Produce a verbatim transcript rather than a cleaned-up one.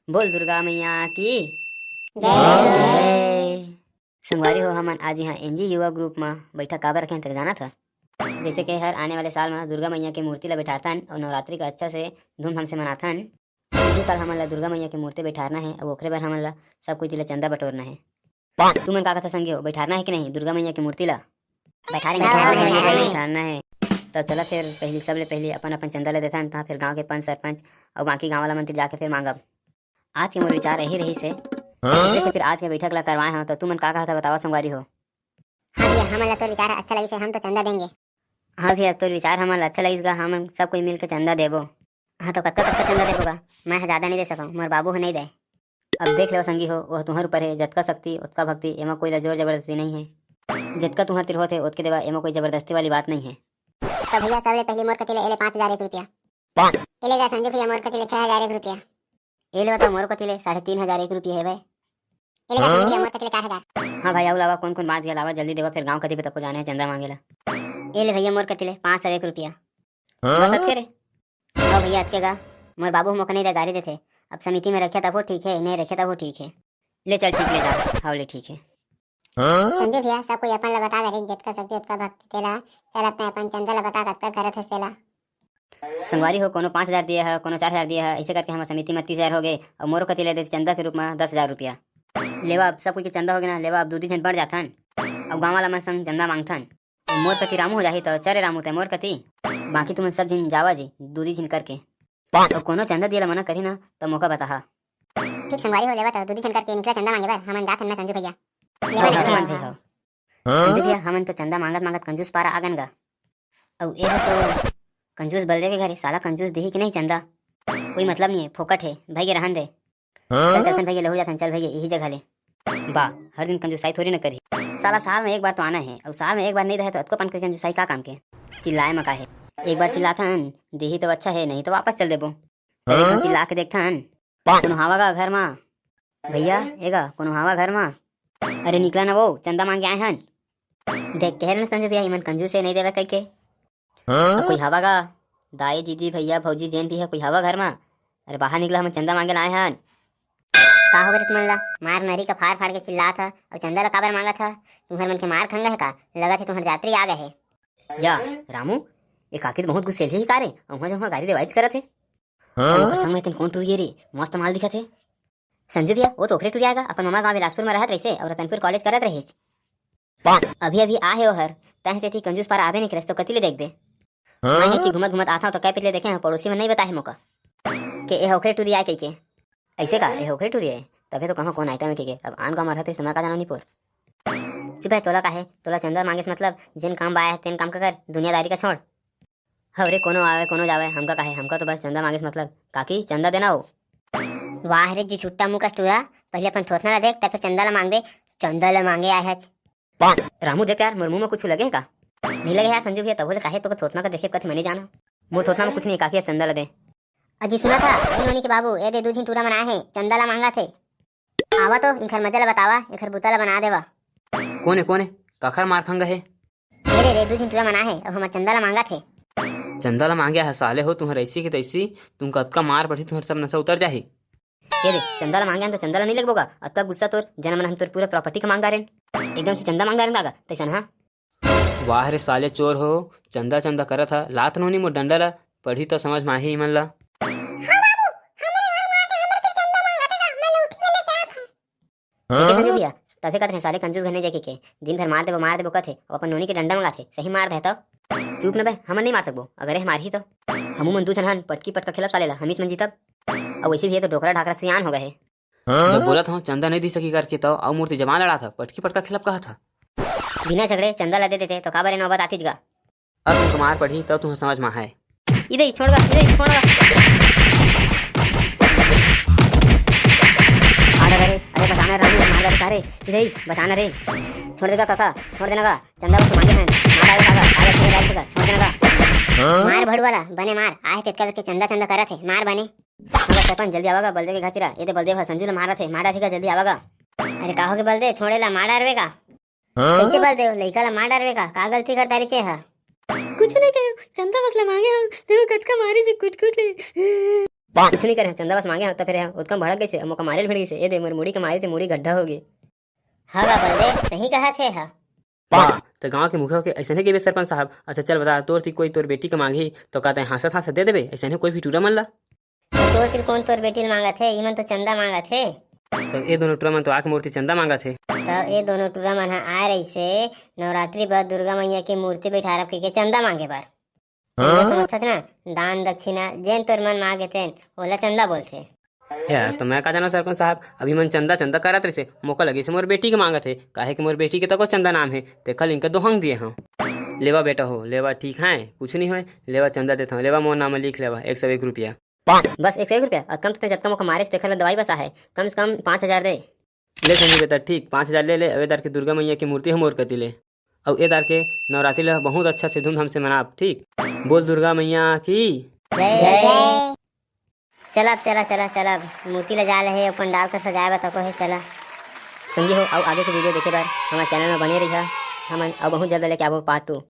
बोल दुर्गा मैया की जय। जय। संगवारी हो, हमन आज इहाँ एनजी युवा ग्रुप म बैठक काबर रखे हन, तेला जानत ह? जैसे कि हर आने वाले साल म दुर्गा मैया के मूर्ति ला बैठारथन अउ नवरात्रि का अच्छा से धूमधाम से मनाथन। दू साल हमन ला दुर्गा मैया के मूर्ति बैठारना हे अउ ओखरे बर हमन ला सब कोई ला चंदा बटोरना हे। तुमन का कथा संगी हो, बैठारना हे कि नहीं दुर्गा मैया के मूर्ति ला? बैठारेंगे, हाँ, बैठारेंगे, बैठारेंगे। बैठारना हे। त चला फिर पहली, सबले पहली अपन अपन चंदा ला देथन, तहाँ फिर गांव के पंच सरपंच अउ बाकी गांव वाला मन तीर जाके फिर मांगब। आज के मोर विचार यही रहिस हे। हाँ? जैसे फिर आज के बैठक ला करवाए हव, त तुमन का कहत ह बतावा संगवारी हो। हाँ भैया, हमन ला तोर विचार अच्छा लगिस हे, हम तो चंदा देंगे। हाँ भैया, तोर विचार हमन ला अच्छा लगिस गा, हमन सब कोई मिल के चंदा देबो। हाँ, तो कतका कतका चंदा देबो गा? मैं ह ज्यादा नहीं दे सकंव, मोर बाबू ह नहीं दे। अब देख लेवा संगी हो, वो तुहर ऊपर हे, जतका शक्ति ओतका भक्ति, एमा कोई ला जोर जबरदस्ती नहीं हे। जतका तुहर तीर होथे ओतके देवा, एमा कोई जबरदस्ती वाली बात नहीं हे। तो भैया, सबले पहले मोर कति ले एले पाँच हजार एक रुपया। ए ले गा संजू भैया, मोर कति ले छह हजार एक रुपया। ए ले बता, मोर कति ले साढ़े तीन हजार एक रुपया हे भाई। ए ले गा संजू भैया, मोर कति ले चार हजार। हाँ भाई, आऊ लावा, कौन कौन बाँच गया लावा, जल्दी देवा, फिर गाँव कति पे तको जाना हे चंदा मांगे ला। ए ले भैया, मोर कति ले पाँच सौ एक रुपया। बस अतके रे। हाँ भैया, अतके गा, मोर बाबू मोके नहीं दे, गारी देथे। अब समिति में रखे तब वो ठीक हे, नहीं रखे तब वो ठीक हे। ले चल, ठीक ले जा, हाँ ले ठीक हे। संजू भैया, सब कोई अपन ला बता दे, जतका शक्ति ओतका भक्ति तेला। चल, अपने अपन चंदा ला बता, कतका करत हस तेला। संगवारी हो, कोनो पाँच हजार दिए ह, कोनो चार हजार दिए ह, ऐसे करके हमर समिति में तीस हजार हो गए, और मोरो कति ले दे चंदा के रूप में दस हजार रुपया। लेवा, अब सब कोई के चंदा हो गया ना, लेवा, अब दू दी झन बढ़ जाथन, अब गाँव वाला मन संग चंदा मांगथन। मोर कति रामू हो जाही त चरे रामू ते मोर कति, बाकी तुमन सब झिन जावा जी, दू दी झिन करके। अउ कोनो चंदा दिए ला मना करही ना, त मोका बताहा। ठीक संगवारी हो, लेवा त दू दी झन करके निकला चंदा मांगे बर, हमन जात हन ना संजू भैया। लेवा हाँ, जात हन। हाँ? संजू भैया, हमन तो चंदा मांगत मांगत कंजूस पारा आगन गा। अउ ए तो कंजूस बलदेव के घरे, साला कंजूस दिही कि नहीं चंदा? कोई मतलब नहीं है, फोकट है, भाई के रहन दे। चल, चल, चल भैया, लहुर जाथन, चल भैया, यही जगह ले। बा, हर दिन कंजूसाई थोड़ी ना करही। साला साल में एक बार तो आना है, और साल में एक बार नहीं रहे तो अतको पन के कंजूसाई का काम के? चिल्लाए में का है? एक बार चिल्लाथन, देही तो अच्छा है, नहीं तो वापस चल देबो। अरे, हाँ? चिल्ला के देखथन, कोनो हावा गा घर मा? भैया, एगा, कोनो हावा घर मा? अरे, निकला ना वो, चंदा मांगे आए हन। देख, कहे रहे ना संजू भैया, इमन कंजूस है, नहीं देवे कह के। हाँ? कोई हवा गा? दाई, दीदी, भैया, भौजी, जेन भी है, कोई हवा घर मा? अरे, बाहर निकला, हमन चंदा मांगे ला आए हन। का हो गए तुमन ला? मार नरी का फाड़ फाड़ के चिल्लात ह, अउ चंदा ला काबर मांगत ह? तुम्हर मन के मार खंगा है का? लगत है तुम्हर जात्री आ गए है। या, रामू, ये काकी तो बहुत गुस्सेल ही का रे, अउ उहाँ जो उहाँ गारी देवाइच करत है। हाँ? अउ ओकर संग में तेन कौन टुरी है रे, मस्त माल दिखत है। संजू भैया, वो तो ओकरे टुरी आएगा, अपन ममा गाँव बिलासपुर में रहत रहिसे और रतनपुर कॉलेज करत रहिस। अभी अभी आ हे ओहर, तैं ह चेती कंजूस पारा आबे नहीं करस तो कति ले देखबे? हाँ? मैं ह कि घूमत घूमत आथव तो कै पीछे ले देखे हव, पड़ोसी में नहीं बताए हे मोका के ए ओकरे टुरी आए कहिके। ऐसे का, ए ओकरे टुरी आए? तभे तो कहाँ कौन आइटम है कहिके, अब आन का मरहत है समय का जाना नहीं पोर। चुप है, तोला का है, तोला चंदा मांगे से मतलब, जेन काम बाया है तेन काम का कर, दुनियादारी का छोड़। हव रे, कोनो आवे, कोनो जावे, हमका काहे, हमका तो बस चंदा मांगे से मतलब। काकी, चंदा देना हो। वाह रे जी, छुट्टा मुंह कस टूरा, पहले अपन थोथना ला देख, तब फिर चंदा ला मांगबे। चंदा ला मांगे आए हच। रामू, देख यार, मोर मुंह में कुछ लगे है का? नहीं लगे यार संजू भैया, तभो ले काहे तो थोथना का देखे कथी मने जाना। मोर थोथना में कुछ नहीं, काकी अब चंदा ला दे। अजी सुना था, ए नोनी के बाबू, ए दे दू झिन टूरा मन आए हे, चंदा ला मांगा थे। आवा तो, इखर मजा ला बतावा, इखर बुता ला बना देवा। कोन हे, कोन हे? काखर मार खंगा हे? ए रे रे, दू झिन टूरा मन आए हे, अब हमर चंदा ला मांगत हे। चंदा ला मांगे हे साले हो, तुहर ऐसी के तैसी, तुम कतका मार पड़ही, तुहर सब नशा उतर जाही। ए रे, चंदा ला मांगे हन तो चंदा ला नहीं लगबो गा? अतका गुस्सा तोर, जना मन हम तोर पूरा प्रॉपर्टी का मांग डारेन। एकदम से चंदा मांग डारेन गा, तैसन हाँ? वाह रे साले चोर हो, चंदा चंदा करत हा, लात नोनी मोर डंडा ला, पढ़ी तो समझ में आही इमन ला। हाँ? कैसे संजू भैया, तभे कहत रहे साले कंजूस घने जाके के, दिन भर मार देबो, मार देबो कहथे, अउ अपन नोनी के डंडा मंगाथे, सही मार दे तो। चुप न बे, हमन नहीं मार सकबो, अगर ए मारही तो। हमू मन दू झन हन, पटकी पटका खेलब साले ला, हमीच मन जीतब। अउ वैसे भी ये तो डोकरा ढाकरा सियान हो गए हे। हाँ? जब बोलत हव चंदा नहीं दी सकी करके, तो अउ मूर्ति जमा लड़ा था, पटकी पटका खेलब कहा था। बिना झगड़े चंदा ला दे देते, तो काबर ए नौबत आतीच गा। अब तुमको मार पड़ी, तब तुम्हें समझ में आए। इधर ही छोड़ गा, इधर ही छोड़ गा। अरे, अरे, अरे, बचाना रे रामू, मार डाले सारे, इधर ही बचाना रे। छोड़ देगा काका, छोड़ देना का, चंदा बस मांगे हैं, मार डाले काका, आगे छोड़ डाले काका, छोड़ देना का। हाँ? मार भड़ू वाला, बने मार, आए तेतका करके चंदा चंदा करत है, मार बने। अरे सरपंच, जल्दी आवा गा, बलदेव के घातीरा, ये दे बलदेव हा, संजू ला मारत है, मार डाले का, जल्दी आवा गा। अरे का हो गे बलदेव, छोड़े ला, मार डारवे का। हाँ? कैसे बलदेव, लइका ला मार डारवे का, का गलती कर डारी छे हा? कुछ नहीं कहो, चंदा बस ला मांगे हम, देखो कतका मारी से कुट कुट ले। कुछ नहीं करे, चंदा बस मांगे हंव, त फेर ओतका म भड़क गइसे, मोका मारे ल भिड़ गइसे। ए दे, मोर मुड़ी के मारे से मुड़ी गड्ढा हो गे। हव गा बलदेव, सही कहत हे हा। वाह, त गांव के मुखिया के अइसने कहिबे सरपंच साहब। अच्छा चल बता, तोर ती कोई तोर बेटी के मांगही त का तैं हांसत हांसत दे देबे अइसने कोई भी टूरा मन ला? त तोर ती कोन तोर बेटी ल मांगत हे, इमन तो चंदा मांगत हे। त ए दोनों टूरा मन तो आके मोर ती चंदा मांगत हे। त ए दोनों टूरा मन ह आए रहिसे नवरात्रि बर दुर्गा मैया के मूर्ति बैठारब कहिके चंदा मांगे बर। चंदा समझथस ना, दान दक्षिणा जेन तोर मन मांगे तेन, ओला चंदा बोलथे। या, त मैं का जानव सरपंच साहब, अभी मन चंदा चंदा करत रहिसे, मोका लगिसे मोर बेटी के मांगत हे, काहे कि मोर बेटी के तको चंदा नाम हे, तेखर ले इनका दोहंग दिए हंव। लेवा बेटा हो, लेवा, ठीक हे, कुछ नहीं होय, लेवा चंदा देथंव, लेवा मोर नाम म लिख लेवा एक सौ एक रुपया। बस एक सौ एक रुपया? अउ कम से कम जतका मोका मारे से तेखर बर दवाई बस आहे, कम से कम पाँच हजार दे। ले संजू बेटा, ठीक, पाँच हजार ले ले, अउ ए दार के दुर्गा मैया के मूर्ति ह मोर कती ले। अउ ए दार के नवरात्रि ल बहुत अच्छा से धूमधाम से मनाब, ठीक? बोल दुर्गा मैया की। जय। चला, चला, चला, चला, मूर्ति ल जाए ल हे, अपन डाल कर सजाए बर तको हे, चला। संगी हो, अउ आगे के वीडियो देखे बर हमर चैनल म बने रहिहा, हमन अउ बहुत जल्द लेके आबो पार्ट टू।